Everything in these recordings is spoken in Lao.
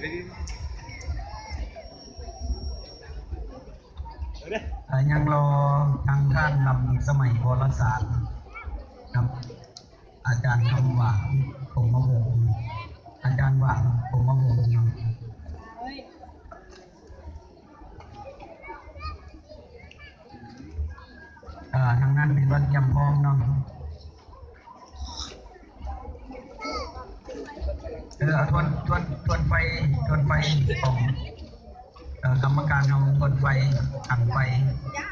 ເອີ ຍັງລໍທາງທ່ານ ລຳໄສ ວໍລະສານ ກັບອາຈານຄຳຫວານ ພົມມະວົງ ອາຈານຫວານ ພົມມະວົງເນາະ. ເອີ ທາງນັ້ນເປັນວັດກຽມພ້ອມເນາະ. ເອີ ເອົາທວນ ທວນ ທວນໄຟ ທວນໄຟຂອງ ເອີ ກຳມະການເຮົາ ທວນໄຟ ຂັນໄຟ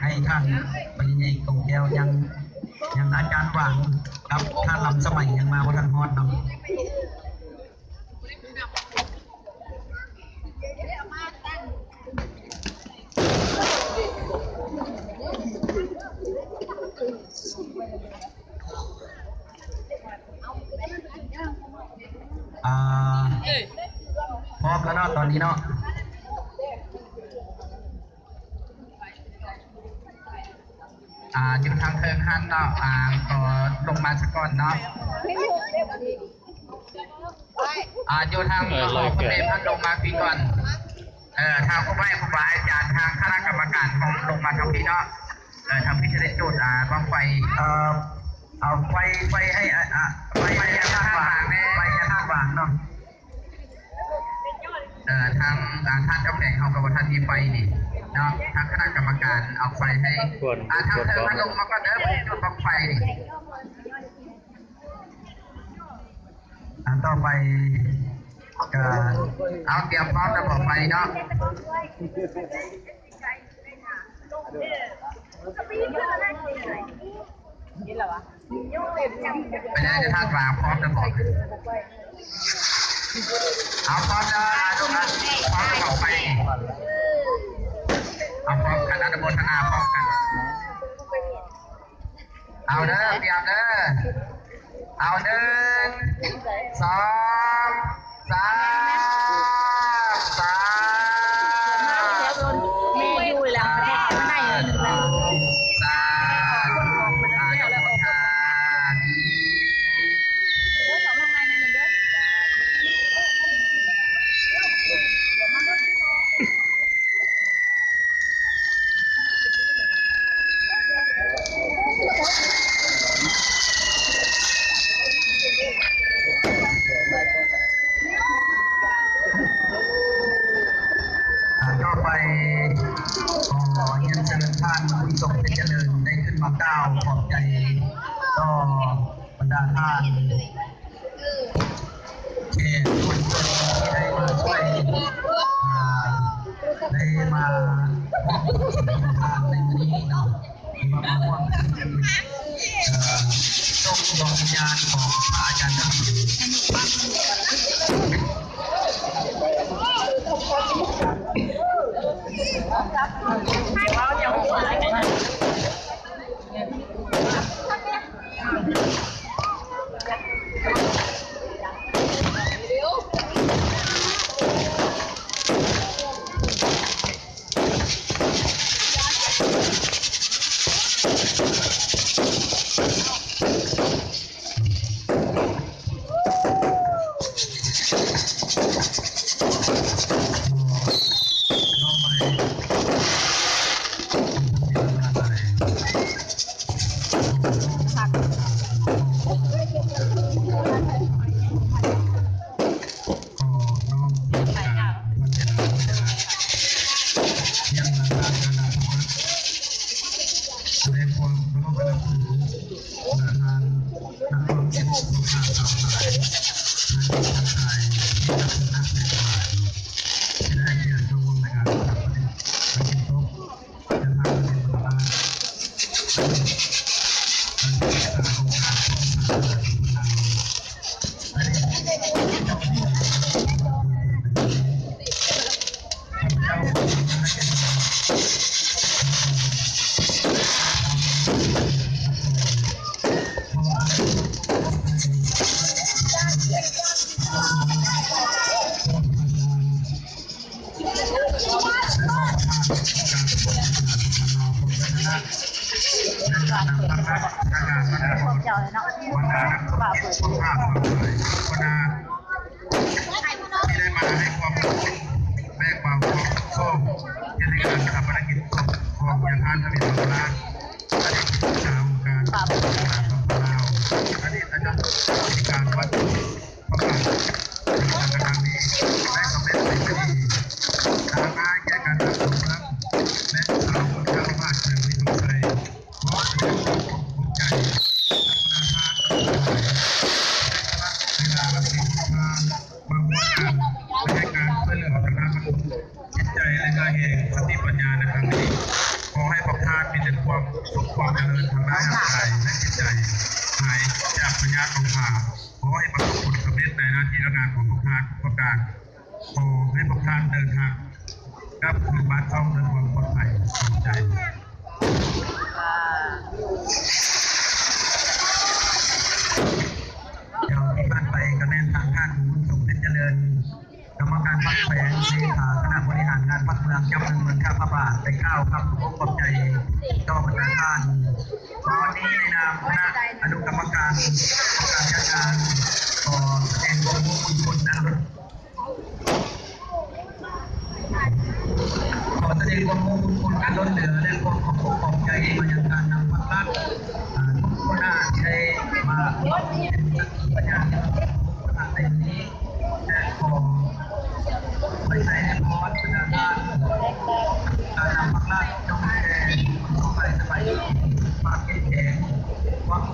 ໃຫ້ທ່ານປະລິນຍາເອກ ຕົງແກ້ວ ຍັງ ຍັງອາຈານຫວາງ ກັບທ່ານ ລຳໄສ ຍັງມາບໍ່ທັນຮອດເນາະ. ອ່າ ພ້ອມແລ້ວເນາະ ຕອນນີ້ເນາະ. ອ່າ ຢູ່ທາງເທິງຫັ້ນເນາະ ອ່າ ກໍລົງມາສາກ່ອນເນາະ. ອ່າ ຢູ່ທາງ ເອີ ເຮົາ ເອີ ເຂົາເຈົ້າ ເພິ່ນລົງມາພີ້ກ່ອນ. ເອີ ທາງຄູໃຫຍ່ຄູບາອາຈານ ທາງຄະນະກຳມະການຂອງ ລົງມາທາງພີ້ເນາະ. ເອີ ທາງພີ້ຈະໄດ້ຈູດ ອ່າ ບັ້ງໄຟ ເອີ ເອົາໄຟ ໄຟໃຫ້ ອ່າ ໄຟ ໄຟຍາທາດຫວາງ ໄຟຍາທາດຫວາງເນາະ. ເອີ ທາງ ອ່າ ທ່ານເຈົ້າແຂວງເຮົາກໍບໍ່ທັນມີໄຟນີ້ເນາະ ທາງຄະນະກຳມະການເອົາໄຟໃຫ້ ອ່າ ທາງເທິງຫັ້ນລົງມາກ່ອນເດີ ເພິ່ນຈະຈູດບັ້ງໄຟນີ້. ອັນຕໍ່ໄປກໍເອົາຕຽມພ້ອມແລ້ວບໍ່ໄຟເນາະ. ເປັນຈັ່ງໃດທ່ານວ່າພ້ອມແລ້ວບໍ່? ເອົາພ້ອມແລ້ວ ອະນຸໂມ ພ້ອມແລ້ວບໍ່ໄຟ? ເອົາພ້ອມກັນ ອະນຸໂມທະນາພ້ອມກັນ. ເອົາເດີ ຕຽມເດີ ເອົາ ໜຶ່ງ ສອງ ສາມ ສາທຸ ແມ່ຢູ່ແລ້ວ ສາທຸ ສາທຸ ອະນຸໂມທາມິ. ອ່າ ຕໍ່ໄປ ຂໍຮຽນເຊີນທ່ານ ບຸນສົງ ເພັດຈະເລີນ ໄດ້ຂຶ້ນມາກ່າວຂອບໃຈຕໍ່ບັນດາທ່ານ ແຂກຄົນເກີດທີ່ໄດ້ມາຊ່ວຍ ອ່າ ໄດ້ມາຮ່ວມບຸນສົງທານໃນມື້ນີ້ເນາະ ທີ່ວ່າມາຮ່ວມທຳບຸນ ເອີ ສົ່ງດວງວິນຍານຂອງພະອາຈານທະວີ. ຂໍນ້ອມນະມັດສະການ ພະເດລານຸພາບ ແສດງຄວາມເຄົາລົບນັບຖື ປະທານ ນັກຄວາມຄິດ ພວກຂ້າພະທັງຫຼາຍ ທາງທາງກາຍ ທີ່ນັບຖືນັກແສດງຫຼາຍ ທີ່ໄດ້ໃຫ້ກຽດເຂົ້າຮ່ວມໃນງານສະຖາປະນິກ ແລະ ເປັນຕົກ ເດີນທາງມາເປັນປະທານ ໃນການຈັດຕັ້ງໂຄງການຂອງສາທາລະນະສຸກ ພວກເຈົ້າເນາະ ທີ່ໄດ້ມາໃຫ້ຄວາມເຂົ້າໃຈ ເຮັດໃຫ້ການຊາປະນະກິດສົບຂອງຍາທ່ານ ທະເວນ ວັງລາດ ອະດີດຜູ້ສາການສາທາລະນະລັດ ສປປ ລາວ, ອະດີດອາຈານຜູ້ອຳນວຍການວັດ ພະບາດ ໃນຄັ້ງນີ້ ໄດ້ສຳເລັດເປັນທີ່ດີ. ຕາມມາແກ່ການຮັບຊົມເມືອງ ແລະ ຊາວເມືອງທ່າພະບາດ ແຂວງວິພາກໄຊ ຂໍສະແດງຄວາມຂອບໃຈກັບບັນດາທ່ານທັງຫຼາຍ ທີ່ສະຫຼະເວລາ ແລະ ສິບໂມງເຊົ້າ ມາຮ່ວມກັນໃນການຊ່ວຍເຫຼືອທາງດ້ານມະນຸດ, ຈິດໃຈ ແລະ ກາຍແຮງ, ສະຕິປັນຍາໃນຄັ້ງນີ້. ຂໍໃຫ້ພວກທ່ານມີແຕ່ຄວາມສຸກ, ຄວາມຈະເລີນທາງດ້ານຮ່າງກາຍ ແລະ ຈິດໃຈ, ຫາຍຈາກພະຍາດໂລຄາ. ຂໍໃຫ້ປະສົບຜົນສຳເລັດໃນໜ້າທີ່ການງານຂອງພວກທ່ານທຸກປະການ. ຂໍໃຫ້ພວກທ່ານເດີນທາງກັບຄືນບ້ານຊ່ອງດ້ວຍຄວາມປອດໄພ. ຂອບໃຈ. ດຽວທີ່ຜ່ານໄປກໍແມ່ນທາງທ່ານ ບຸນສົມ ເພັດຈະເລີນ ກຳມະການພັກແຂວງ, ເລຂາຄະນະບໍລິຫານງານພັກເມືອງ ເຈົ້າເມືອງເມືອງທ່າພະບາດ ໄດ້ກ່າວຄຳຂອບອົກຂອບໃຈຕໍ່ບັນດາທ່ານ. ຕອນນີ້ໃນນາມຄະນະອະນຸກຳມະການ ການຈັດງານ ຂໍສະແດງຄວາມຂອບຄຸນອັນ ຂໍສະແດງຄວາມຂອບຄຸນອັນລົ້ນເຫຼືອ ແລະ ຄວາມຂອບອົກຂອບໃຈມາຍັງການນຳພັກລັດ ອາ ທຸກຄົນທີ່ໄດ້ມາຮ່ວມເປັນສັກຂີພະຍານໃນວັນນີ້ ແລະ ຂໍອວຍໄຊໃຫ້ພອນບັນດາທ່ານ ການນຳພັກລັດ ຈົ່ງແຜ່ສຸກໃສສະບາຍດີ ຄວາມເຂັ້ມແຂງ ຄວາມ ຂໍ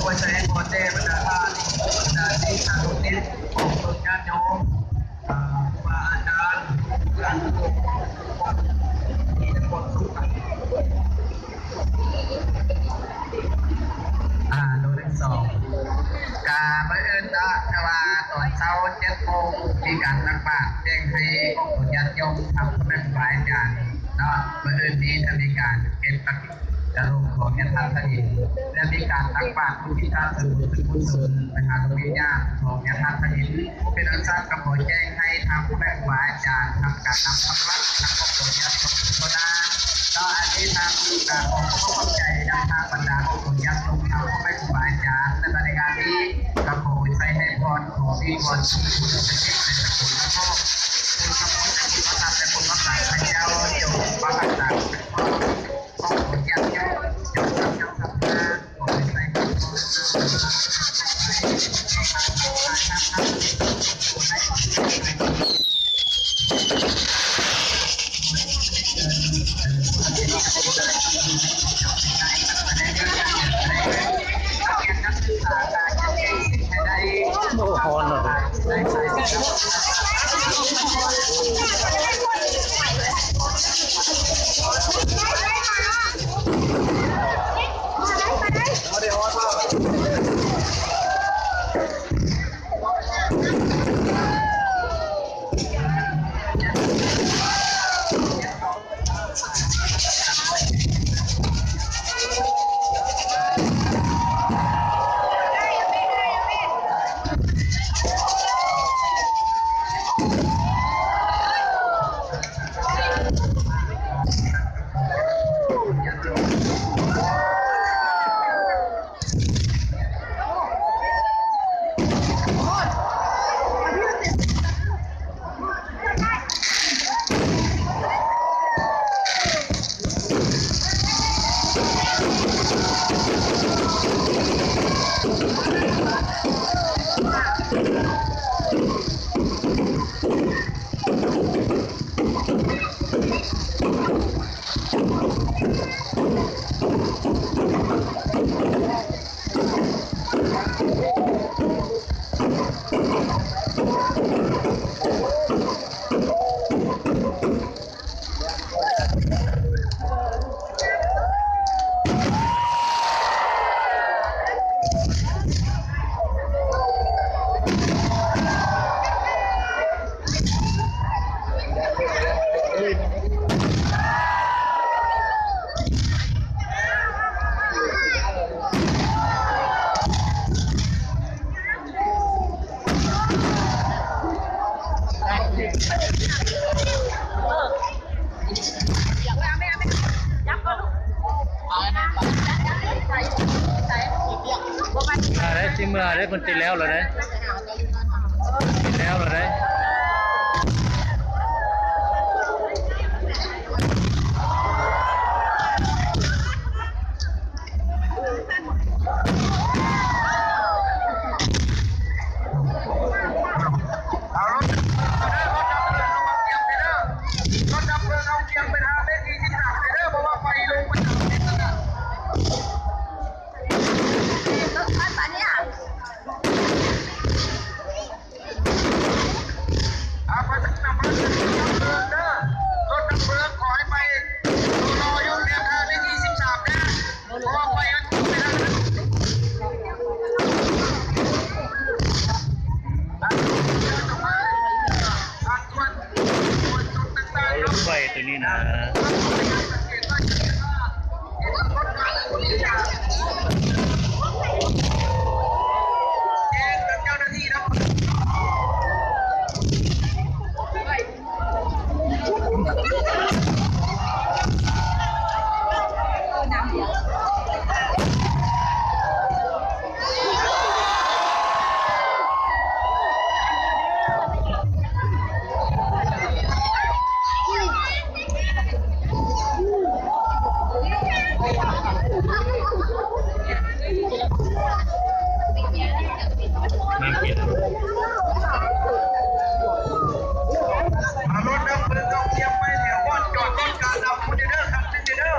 ອວຍໄຊໃຫ້ພອນແດ່ບັນດາທ່ານ ບັນດາສິດສານຸສິດ ຂອງຕົນຍາດໂຍມ ອາ ຄູບາອາຈານ ທີ່ຈະຄວນສຸກ ອາ ໂດຍໜຶ່ງ ສອງ ກະມື້ອື່ນເນາະ ຖ້າວ່າຕອນເຊົ້າເຈັດໂມງ ມີການຕັກບາດ ແຈ້ງໃຫ້ອອກຕົນຍາດໂຍມ ທາງພໍ່ແມ່ຄູບາອາຈານເນາະ ມື້ອື່ນນີ້ຈະມີການເກັບ ກະໂຫຼກຂອງຍາທາດທະນິນ ແລະ ມີການຕັກບາດອຸທິດສ່ວນບຸນສ່ວນກຸສົນ ໄປຫາດວງວິນຍານຂອງຍາທາດທະນິນ. ເປັນອັນຊັ້ນກໍຂໍແຈ້ງໃຫ້ທາງຜູ້ແບກວາອາຈານ ທຳການນຳທຳລັດ ທຳຄອບຄົວຍາດສົມໂພນາ ເນາະ ອັນນີ້ທາງການຂໍຂອບໃຈນຳທາງບັນດາອົບຮົມຍາດສົມ ທາງພໍ່ແມ່ຄູບາອາຈານ ແລະ ໃນງານນີ້ກໍຂໍອວຍໄຊໃຫ້ພອນ ຂໍມີຄວາມສຸກ ຄວາມສຳເລັດໃນສະກຸນໂລກ ຄຸນພະຄຸນ ຄຸນພະທຳ ແລະ ຄຸນພະສັງ ພະເຈົ້າ ຈົ່ງປະທັບໃຈ ໂອ້ ຮ້ອນເນາະ ມາເດ້ ຊິເມືອເດ້ ເພິ່ນຕິດແລ້ວລະເດ້. ແລ້ວລະເດ້. ເອົາລົດດັບເພີງເຮົາຕຽມໄປເດີ ລົດດັບເພີງເຮົາຕຽມໄປທາງເລກທີສິບສາມໄປເດີ ເພາະວ່າໄຟລົງໄປຕາມເສັ້ນນັ້ນນະ. ເອົາໄປທາງໜ້າບ້ານເດີ ລົດດັບເພີງ ຂໍໃຫ້ໄປລໍຢູ່ແຖວທາງເລກທີສິບສາມເດີ ເພາະວ່າໄຟມັນໄປທາງນັ້ນ. ລົດໄຟໂຕນີ້ນະ. ເອົາລົດດັບເພີງເອົາກຽມໄປແຖວບ່ອນຈອດລົດກາດຳພຸ້ນເດີ ຄັນໜຶ່ງເດີ.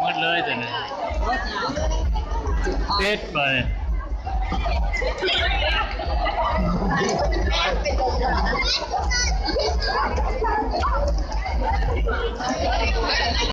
ໝົດເລີຍຕົວນີ້ ເຕັດໄປ.